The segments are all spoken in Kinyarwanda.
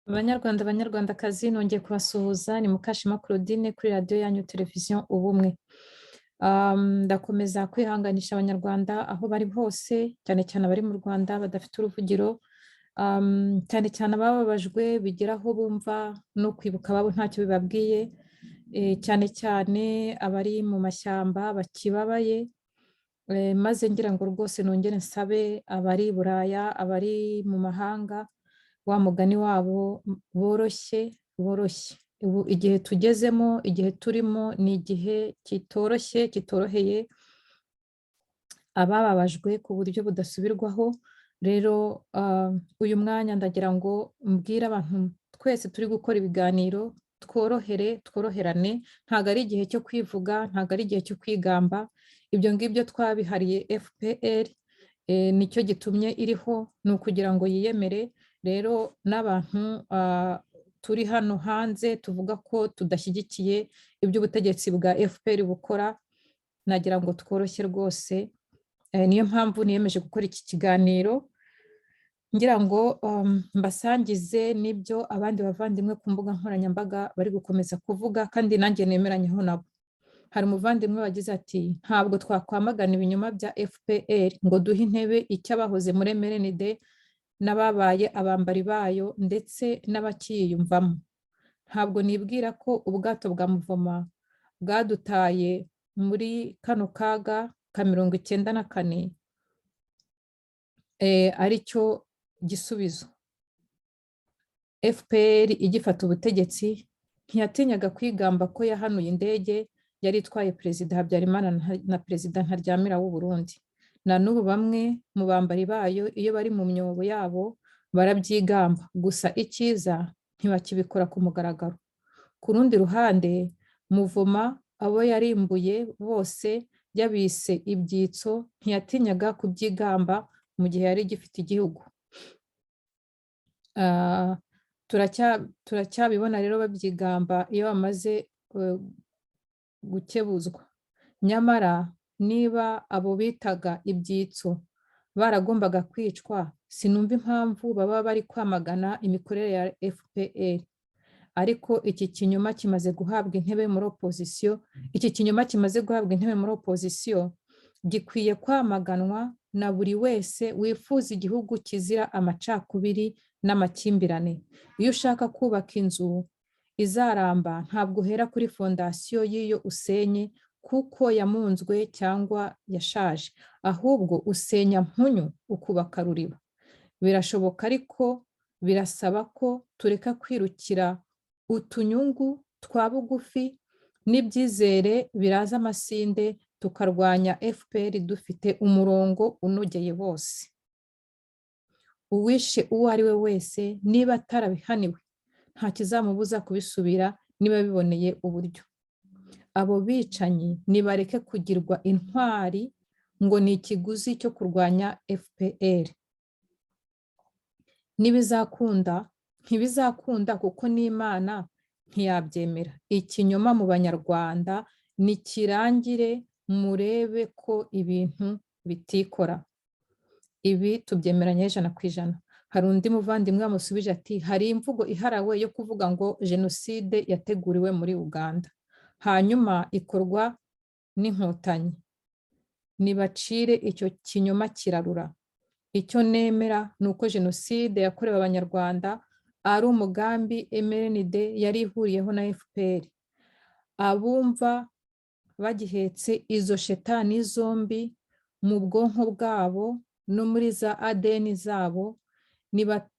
Banyarwanda, banyarwandakazi, nongeye kubasuhuza. Ni Mukashema Claudine kuri radiyo yanyu, televiziyo Ubumwe. Ndakomeza kwihanganisha Abanyarwanda aho bari hose, cyane cyane abari mu Rwanda badafite uruvugiro, cyane cyane abababajwe bigeraho bumva no kwibuka ababo ntacyo bibabwiye, cyane cyane abari mu mashyamba bakibabaye. Maze ngira ngo rwose nongere nsabe abari i Buraya, abari mu mahanga, wa mugani wabo, boroshye, boroshye. Ubu igihe tugezemo, igihe turimo, ni igihe kitoroshye, kitoroheye abababajwe ku buryo budasubirwaho. Rero uyu mwanya ndagira ngo mbwire abantu twese turi gukora ibiganiro, tworohere, tworoherane. Ntabwo ari igihe cyo kwivuga, ntabwo ari igihe cyo kwigamba. Ibyo ngibyo twabihariye FPR, nicyo gitumye iriho, ni ukugira ngo yiyemere. Rero n'abantu turi hano hanze tuvuga ko tudashyigikiye ibyo ubutegetsi bwa FPR bukora, nagira ngo tworoshye rwose. Niyo mpamvu niyemeje gukora iki kiganiro, ngira ngo mbasangize n'ibyo abandi bavandimwe ku mbuga nkoranyambaga bari gukomeza kuvuga, kandi nanjye nemeranyeho nabo. Hari umuvandimwe wagize ati: "Ntabwo twakwamagana ibinyoma bya FPR ngo duhe intebe icyo abahoze muri MRND n'ababaye abambari bayo, ndetse n'abakiyiyumvamo. Ntabwo nibwira ko ubwato bwa Muvoma bwadutaye muri kano kaga ka 94 ari cyo gisubizo. FPR igifata ubutegetsi ntiyatinyaga kwigamba ko yahanuye indege yari itwaye Perezida Habyarimana na Perezida Ntaryamira w'u Burundi. Na n'ubu bamwe mu bambari bayo iyo bari mu myobo yabo barabyigamba, gusa icyiza ntibakibikora ku mugaragaro. Ku rundi ruhande, Muvoma abo yarimbuye bose yabise ibyitso, ntiyatinyaga kubyigamba mu gihe yari igifite igihugu." Turacyabibona rero babyigamba iyo bamaze gukebuzwa. Nyamara niba abo bitaga ibyitso baragombaga kwicwa, sinumva impamvu baba bari kwamagana imikorere ya FPR. Ariko iki kinyoma kimaze guhabwa intebe muri opozisiyo, iki kinyoma kimaze guhabwa intebe muri opozisiyo gikwiye kwamaganwa na buri wese wifuza igihugu kizira amacakubiri n'amakimbirane. Iyo ushaka kubaka inzu izaramba, ntabwo uhera kuri fondasiyo y'iyo usenye kuko yamunzwe cyangwa yashaje, ahubwo usenya mpunyu ukubaka ruriba. Birashoboka, ariko birasaba ko tureka kwirukira utunyungu twa bugufi n'ibyizere biraza amasinde, tukarwanya FPR dufite umurongo unogeye bose. Uwishe uwo ari we wese, niba atarabihaniwe, nta kizamubuza kubisubira niba biboneye uburyo. Abo bicanyi nibareke kugirwa intwari ngo ni ikiguzi cyo kurwanya FPR. Ntibizakunda, ntibizakunda, kuko n'Imana ntiyabyemera. Ikinyoma mu Banyarwanda nikirangire, murebe ko ibintu bitikora." Ibi tubyemeranya 100%. Hari undi muvandimwe wamusubije ati: "Hari imvugo iharawe yo kuvuga ngo jenoside yateguriwe muri Uganda, hanyuma ikorwa n'Inkotanyi. Nibacire icyo kinyoma kirarura. Icyo nemera ni uko jenoside yakorewe Abanyarwanda ari umugambi MRND yari ihuriyeho na FPR. Abumva bagihetse izo shetani zombi mu bwonko bwabo no muri za ADN zabo,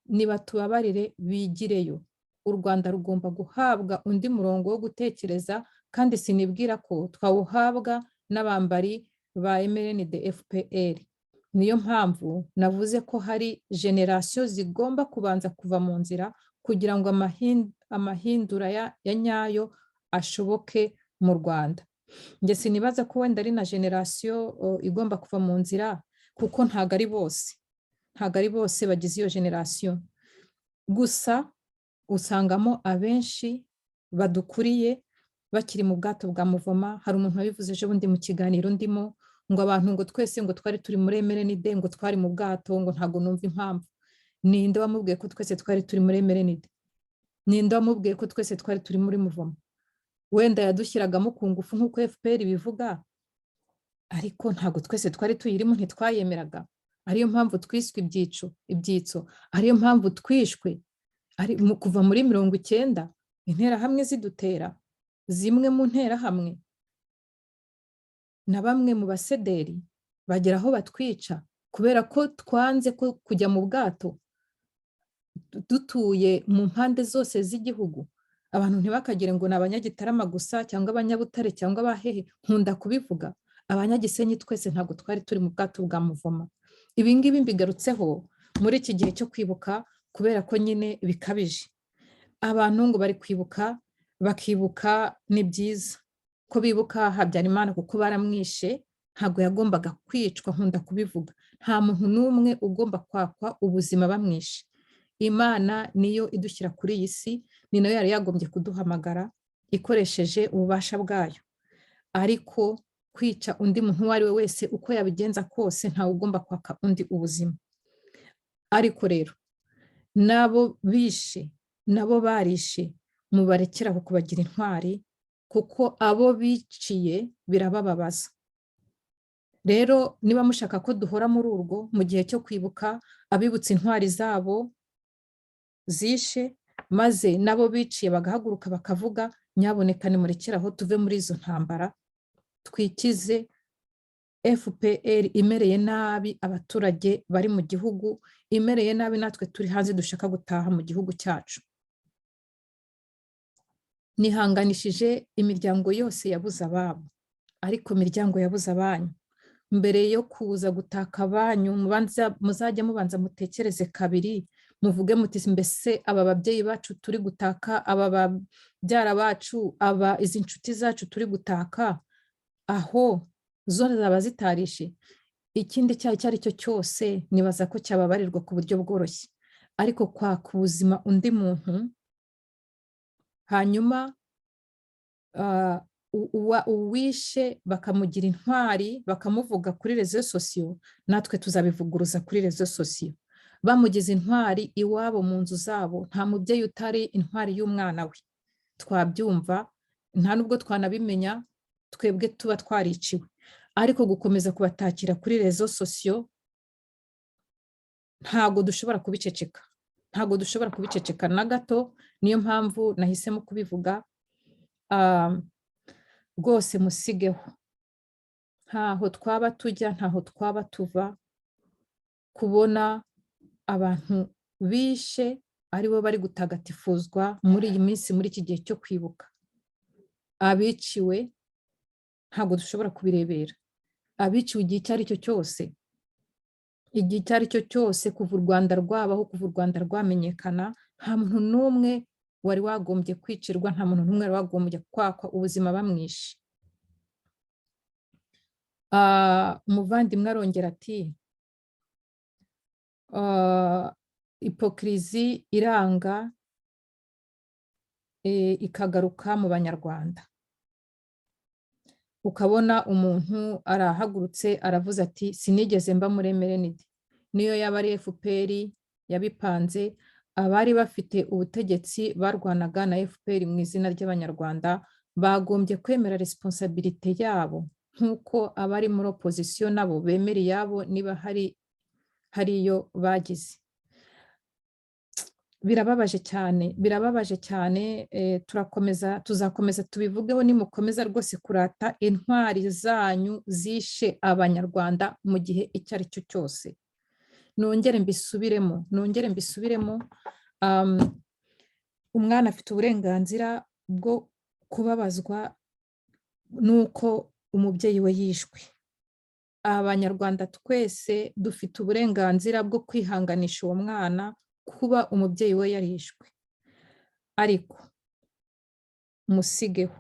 nibatubabarire bigireyo. U Rwanda rugomba guhabwa undi murongo wo gutekereza, kandi sinibwira ko twawuhabwa n'abambari ba MRND FPR. Niyo mpamvu navuze ko hari generasiyo zigomba kubanza kuva mu nzira kugira ngo amahindura ya nyayo ashoboke mu Rwanda." Njye sinibaza ko wenda ari na generasiyo igomba kuva mu nzira, kuko ntabwo ari bose, ntabwo ari bose bagize iyo generasiyo. Gusa usangamo abenshi badukuriye bakiri mu bwato bwa Muvoma. Hari umuntu wabivuze ejo bundi mu kiganiro ndimo, ngo abantu ngo twese ngo twari turi muri MRND, ngo twari mu bwato, ngo ntabwo numva impamvu. Ninde wamubwiye ko twese twari turi muri MRND? Ninde wamubwiye ko twese twari turi muri mouvement? Wenda yadushyiragamo ku ngufu nk'uko FPR bivuga, ariko ntabwo twese twari tuyirimo, ntitwayemeraga. Ariyo mpamvu twiswe ibyitso, ariyo mpamvu twishwe ari kuva muri 90, Interahamwe zidutera, zimwe mu Nterahamwe na bamwe mu basederi bagera aho batwica kubera ko twanze ko kujya mu bwato. Dutuye mu mpande zose z'igihugu, abantu ntibakagire ngo ni Abanyagitarama gusa cyangwa Abanyabutare cyangwa abahehe. Nkunda kubivuga, Abanyagisenyi twese ntabwo twari turi mu bwato bwa mouvement. Ibi ngibi mbigarutseho muri iki gihe cyo kwibuka kubera ko nyine bikabije. Abantu ngo bari kwibuka, bakibuka, ni byiza ko bibuka Habyarimana kuko baramwishe, ntabwo yagombaga kwicwa. Nkunda kubivuga, nta muntu n'umwe ugomba kwakwa ubuzima bamwishe. Imana niyo idushyira kuri iyi si, ni nayo yari yagombye kuduhamagara ikoresheje ububasha bwayo. Ariko kwica undi muntu uwo ari we wese, uko yabigenza kose, ntawe ugomba kwaka undi ubuzima. Ariko rero n'abo bishe nabo barishe, mubarekeraho kubagira intwari, kuko abo biciye birabababaza. Rero niba mushaka ko duhora muri urwo mu gihe cyo kwibuka, abibutsa intwari zabo zishe, maze nabo biciye bagahaguruka bakavuga, nyaboneka nimurekeraho, tuve muri izo ntambara, twikize FPR imereye nabi abaturage bari mu gihugu, imereye nabi natwe turi hanze dushaka gutaha mu gihugu cyacu. Nihanganishije imiryango yose yabuze ababo, ariko imiryango yabuze abanyu, mbere yo kuza gutaka abanyu, muzajya mubanza mutekereze kabiri, muvuge muti: "Mbese aba babyeyi bacu turi gutaka, aba babyara bacu, aba izi nshuti zacu turi gutaka, aho zo zaba zitarishe?" Ikindi cyaha icyo ari cyo cyose nibaza ko cyababarirwa ku buryo bworoshye, ariko kwaka ubuzima undi muntu, hanyuma uwishe bakamugira intwari, bakamuvuga kuri réseaux sociaux, natwe tuzabivuguruza kuri réseaux sociaux. Bamugize intwari iwabo mu nzu zabo, nta mubyeyi utari intwari y'umwana we, twabyumva, nta nubwo twanabimenya twebwe tuba twariciwe. Ariko gukomeza kubatakira kuri réseaux sociaux, ntabwo dushobora kubiceceka, ntabwo dushobora kubiceceka na gato. Niyo mpamvu nahisemo kubivuga. Rwose musigeho, ntaho twaba tujya, ntaho twaba tuva, kubona abantu bishe aribo bari gutagatifuzwa muri iyi minsi, muri iki gihe cyo kwibuka abiciwe, ntabwo dushobora kubirebera. Abiciwe igihe icyo ari cyo cyose, igihe icyo ari cyo cyose, kuva u Rwanda rwabaho, kuva u Rwanda rwamenyekana, nta muntu n'umwe wari wagombye kwicirwa, nta muntu n'umwe wari wagombye kwakwa ubuzima bamwishe. Umuvandimwe arongera ati: "Hypocrisie iranga ikagaruka mu Banyarwanda." Ukabona umuntu arahagurutse aravuze ati: "Sinigeze mba muri MRND, niyo yaba ari FPR yabipanze, abari bafite ubutegetsi barwanaga na FPR mu izina ry'Abanyarwanda, bagombye kwemera responsabilité yabo nk'uko abari muri opposition nabo bemera iyabo niba hari iyo bagize." Birababaje cyane, birababaje cyane. Turakomeza, tuzakomeza tubivugeho nimukomeza rwose kurata intwari zanyu zishe Abanyarwanda mu gihe icyo ari cyo cyose. Nongere mbisubiremo, nongere mbisubiremo, umwana afite uburenganzira bwo kubabazwa n'uko umubyeyi we yishwe. Abanyarwanda twese dufite uburenganzira bwo kwihanganisha uwo mwana kuba umubyeyi we yarishwe, ariko musigeho.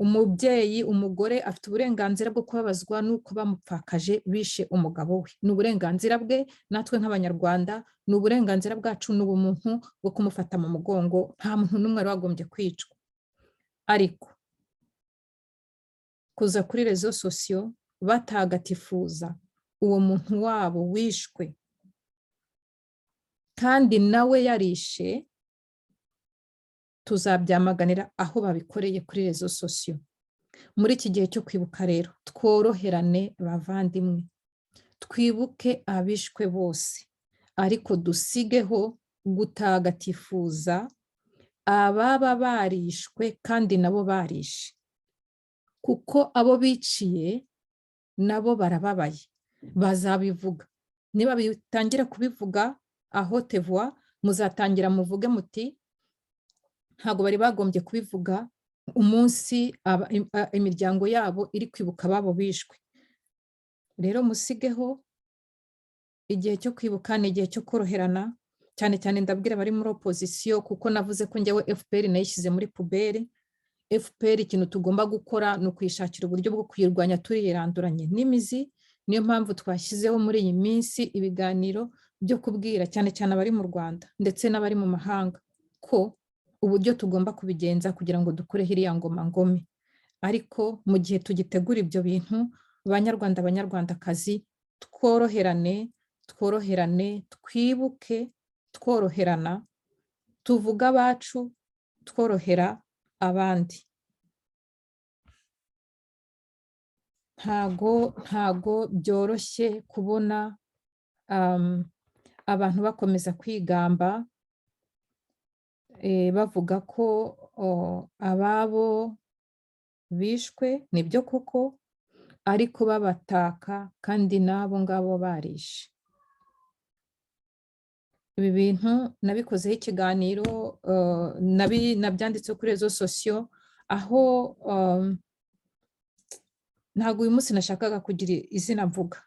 Umubyeyi, umugore afite uburenganzira bwo kubabazwa n'uko bamupfakaje, bishe umugabo we, ni uburenganzira bwe. Natwe nk'Abanyarwanda ni uburenganzira bwacu n'ubumuntu bwo kumufata mu mugongo. Nta muntu n'umwe wari wagombye kwicwa. Ariko kuza kuri réseaux sociaux batagatifuza uwo muntu wabo wishwe. Kandi nawe yarishe, tuzabyamaganira aho babikoreye kuri réseaux sociaux. Muri iki gihe cyo kwibuka rero, tworoherane bavandimwe, twibuke abishwe bose, ariko dusigeho gutagatifuza ababa barishwe kandi nabo barishe, kuko abo biciye nabo barababaye, bazabivuga. Niba bitangira kubivuga aho tevuwa, muzatangira muvuge muti ntabwo bari bagombye kubivuga umunsi imiryango yabo iri kwibuka ababo bishwe. Rero musigeho, igihe cyo kwibuka ni igihe cyo koroherana. Cyane cyane ndabwira abari muri opposition, kuko navuze ko njyewe FPR nayishyize muri poubelle. FPR, ikintu tugomba gukora ni ukuyishakira uburyo bwo kuyirwanya turiyiranduranye n'imizi. Niyo mpamvu twashyizeho muri iyi minsi ibiganiro byo kubwira cyane cyane abari mu Rwanda ndetse n'abari mu mahanga ko uburyo tugomba kubigenza kugira ngo dukureho iriya ngoma ngome. Ariko mu gihe tugitegura ibyo bintu, Banyarwanda, Banyarwandakazi, tworoherane, tworoherane, twibuke tworoherana, tuvuge abacu tworohera abandi. Ntago byoroshye kubona abantu bakomeza kwigamba bavuga ko ababo bishwe, nibyo koko, ariko babataka kandi n'abo ngabo barishe. Ibi bintu nabikozeho ikiganiro, nabyanditse kuri réseaux sociaux, aho ntabwo uyu munsi nashakaga kugira izina mvuga,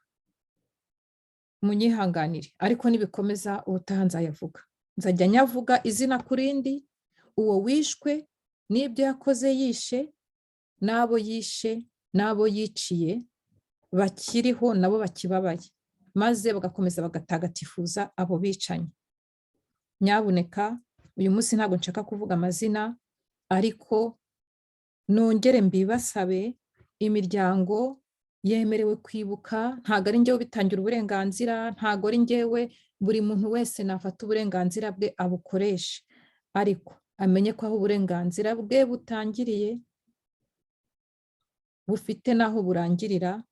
munyihanganire, ariko nibikomeza ubutaha nzayavuga. Nzajya nyavuga izina ku rindi, uwo wishwe n'ibyo yakoze yishe, n'abo yishe, n'abo yiciye bakiriho nabo bakibabaye, maze bagakomeza bagatagatifuza abo bicanyi. Nyabuneka, uyu munsi ntabwo nshaka kuvuga amazina, ariko nongere mbibasabe: imiryango yemerewe kwibuka. Ntabwo ari njyewe ubitangira uburenganzira, ntabwo ari njyewe. Buri muntu wese nafata uburenganzira bwe abukoreshe, ariko amenye ko aho uburenganzira bwe butangiriye bufite n'aho burangirira,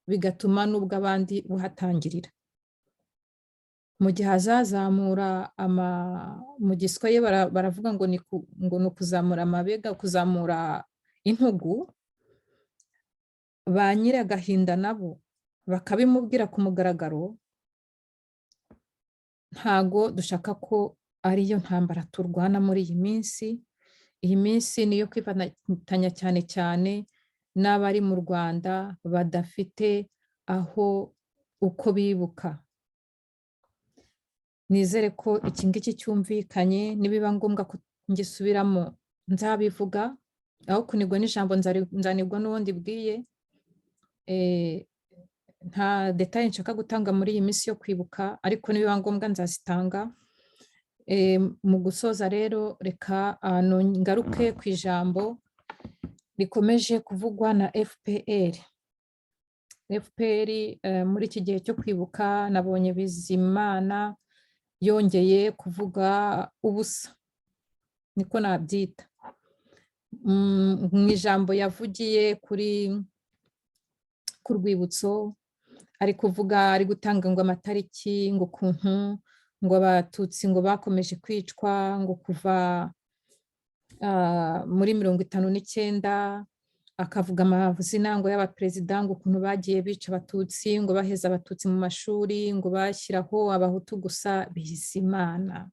bigatuma n'ubwo abandi buhatangirira. Mu gihe azazamura mu Giswahili baravuga ngo ni ukuzamura amabega, kuzamura intugu, ba nyir'agahinda nabo bakabimubwira ku mugaragaro. Ntago dushaka ko ariyo ntambara turwana muri iyi minsi. Iyi minsi niyo kwifatanya cyane cyane n'abari mu Rwanda badafite aho uko bibuka. Nizere ko iki ngiki cyumvikanye. Nibiba ngombwa ko ngisubiramo nzabivuga. Aho kunigwa n'ijambo nzanigwa n'uwo ndibwiye. Nta détails nshaka gutanga muri iyi minsi yo kwibuka, ariko nibiba ngombwa nzazitanga. Mu gusoza rero, reka ngaruke ku ijambo rikomeje kuvugwa na FPR. FPR muri iki gihe cyo kwibuka, nabonye Bizimana yongeye kuvuga ubusa, niko nabyita, mu ijambo yavugiye kuri ku rwibutso. Ari kuvuga, ari gutanga ngo amatariki, ngo ukuntu ngo Abatutsi ngo bakomeje kwicwa ngo kuva muri 59, akavuga amazina ngo y'abaperezida, ngo ukuntu bagiye bica Abatutsi, ngo baheza Abatutsi mu mashuri, ngo bashyiraho Abahutu gusa. Bizimana,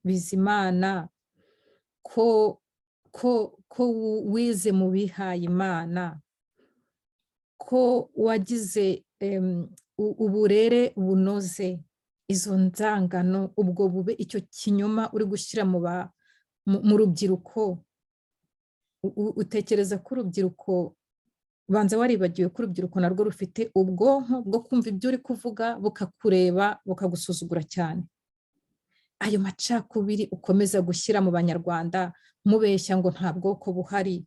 Bizimana, ko wize mu bihaye Imana, ko wagize uburere bunoze, izo nzangano, ubwo bube, icyo kinyoma uri gushyira mu rubyiruko, utekereza ko urubyiruko, banza waribagiwe ko urubyiruko narwo rufite ubwonko bwo kumva ibyo uri kuvuga, bukakureba, bukagusuzugura cyane. Ayo macakubiri ukomeza gushyira mu Banyarwanda, mubeshya ngo nta bwoko buhari,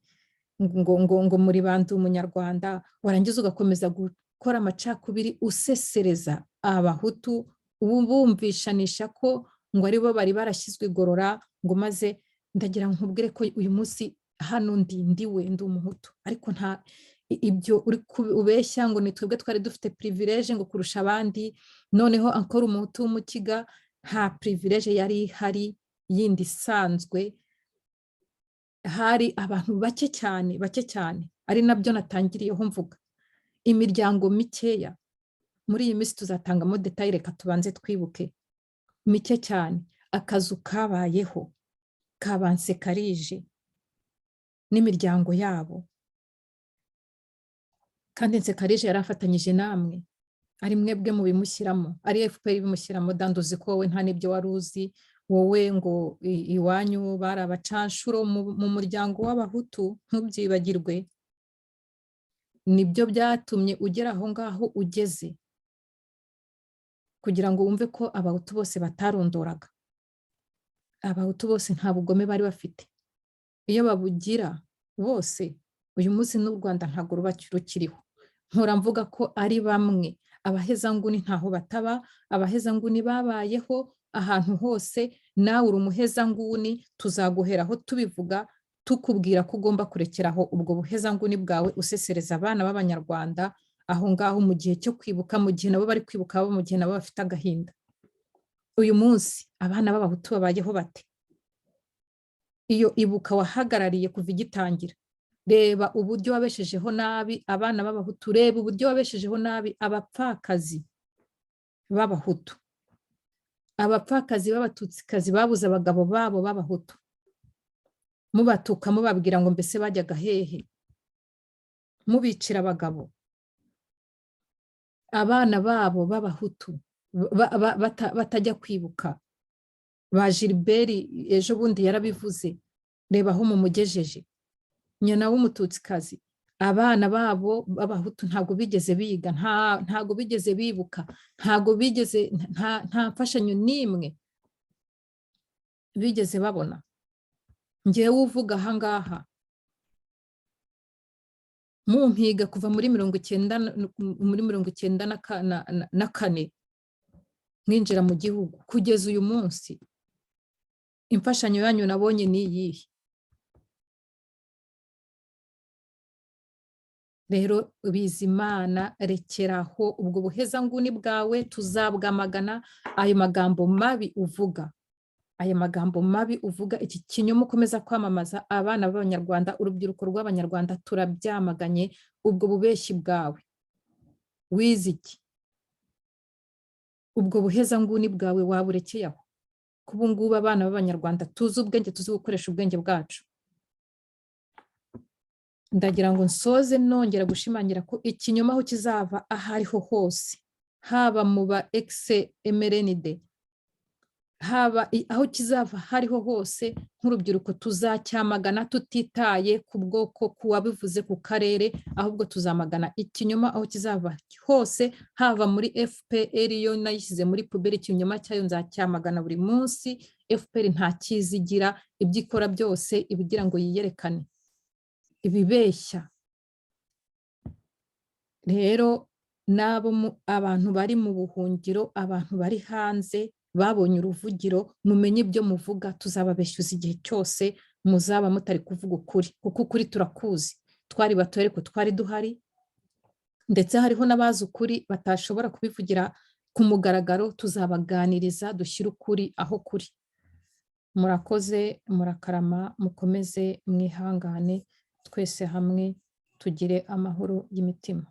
ngo muri bandi Umunyarwanda, warangiza ugakomeza gukora amacakubiri, usesereza Abahutu, Bumvishanisha ko ngo aribo bari barashyizwe igorora ngo. Maze ndagira ngo nkubwire ko uyu munsi hano ndi ndiwe, ndi Umuhutu, ariko nta ibyo uri ubeshya ngo ni twebwe twari dufite privilège ngo kurusha abandi. Noneho akora Umuhutu w'Umukiga, nta privilège yari ihari yindi isanzwe. Hari abantu bake cyane, bake cyane, ari nabyo natangiriyeho mvuga imiryango mikeya. Muri iyi minsi tuzatangamo détails. Reka tubanze twibuke mike cyane. Akazu kabayeho kabanse karije n'imiryango yabo, kandi Nsekarije yari afatanyije namwe, ari mwebwe mubimushyiramo, ari FPR bimushyiramo. Danduzi ko wowe nta n'ibyo wari uzi. Wowe ngo iwanyu bari abacanshuro mu muryango w'Abahutu, ntubyibagirwe. Nibyo byatumye ugera aho ngaho ugeze, kugira ngo wumve ko Abahutu bose batarondoraga, Abahutu bose nta bugome bari bafite. Iyo babugira bose, uyu munsi n'u Rwanda ntabwo ruba rukiriho. Mpora mvuga ko ari bamwe abahezanguni ntaho bataba. Abahezanguni babayeho ahantu hose. Nawe uri umuhezanguni, tuzaguheraho tubivuga, tukubwira ko ugomba kurekeraho ubwo buhezanguni bwawe usesereza abana b'Abanyarwanda aho ngaho mu gihe cyo kwibuka, mu gihe nabo bari kwibuka, mu gihe nabo bafite agahinda. Uyu munsi abana b'Abahutu babayeho bate? Iyo Ibuka wahagarariye kuva igitangira, reba uburyo wabeshejeho nabi abana b'Abahutu, reba uburyo wabeshejeho nabi abapfakazi b'Abahutu, abapfakazi b'Abatutsikazi babuze abagabo babo b'Abahutu, mubatuka, mubabwira ngo mbese bajyaga hehe, mubicira abagabo, abana babo b'Abahutu batajya kwibuka. Ba Gilbert ejo bundi yarabivuze, reba aho mumugejeje, nyina w'Umututsikazi. Abana babo b'Abahutu ntabwo bigeze biga, ntabwo bigeze bibuka, ntabwo bigeze, nta mfashanyo n'imwe bigeze babona. Ngewe uvuga ahangaha, mumpiga kuva muri 90, muri 94 mwinjira mu gihugu kugeza uyu munsi, imfashanyo yanyu nabonye ni iyihe? Rero Bizimana, rekeraho ubwo buhezanguni bwawe, tuzabwamagana. Ayo magambo mabi uvuga, aya magambo mabi uvuga, iki kinyoma ukomeza kwamamaza, abana b'Abanyarwanda, urubyiruko rw'Abanyarwanda turabyamaganye. Ubwo bubeshyi bwawe, wize iki? Ubwo buhezanguni bwawe waburekeye aho, kuba ngubu abana b'Abanyarwanda tuzi ubwenge, tuzi gukoresha ubwenge bwacu. Ndagira ngo nsoze nongera gushimangira ko ikinyoma aho kizava aho ariho hose, haba mu ba ex MRND, haba aho kizava hariho hose, nk'urubyiruko tuzacyamagana tutitaye ku bwoko, ku wabivuze, ku karere, ahubwo tuzamagana ikinyoma aho kizava hose, haba muri FPR yo nayishyize muri poubelle. Ikinyoma cyayo nzacyamagana buri munsi. FPR nta cyiza igira, ibyo ikora byose ibigira ngo yiyerekane, ibibeshya. Rero n'abo abantu bari mu buhungiro, abantu bari hanze babonye uruvugiro, mumenye ibyo muvuga. Tuzababeshyuza igihe cyose muzaba mutari kuvuga ukuri, kuko ukuri turakuzi. Twari bato ariko twari duhari, ndetse hariho n'abazi ukuri batashobora kubivugira ku mugaragaro. Tuzabaganiriza, dushyire ukuri aho kuri. Murakoze, murakarama, mukomeze mwihangane, twese hamwe tugire amahoro y'imitima.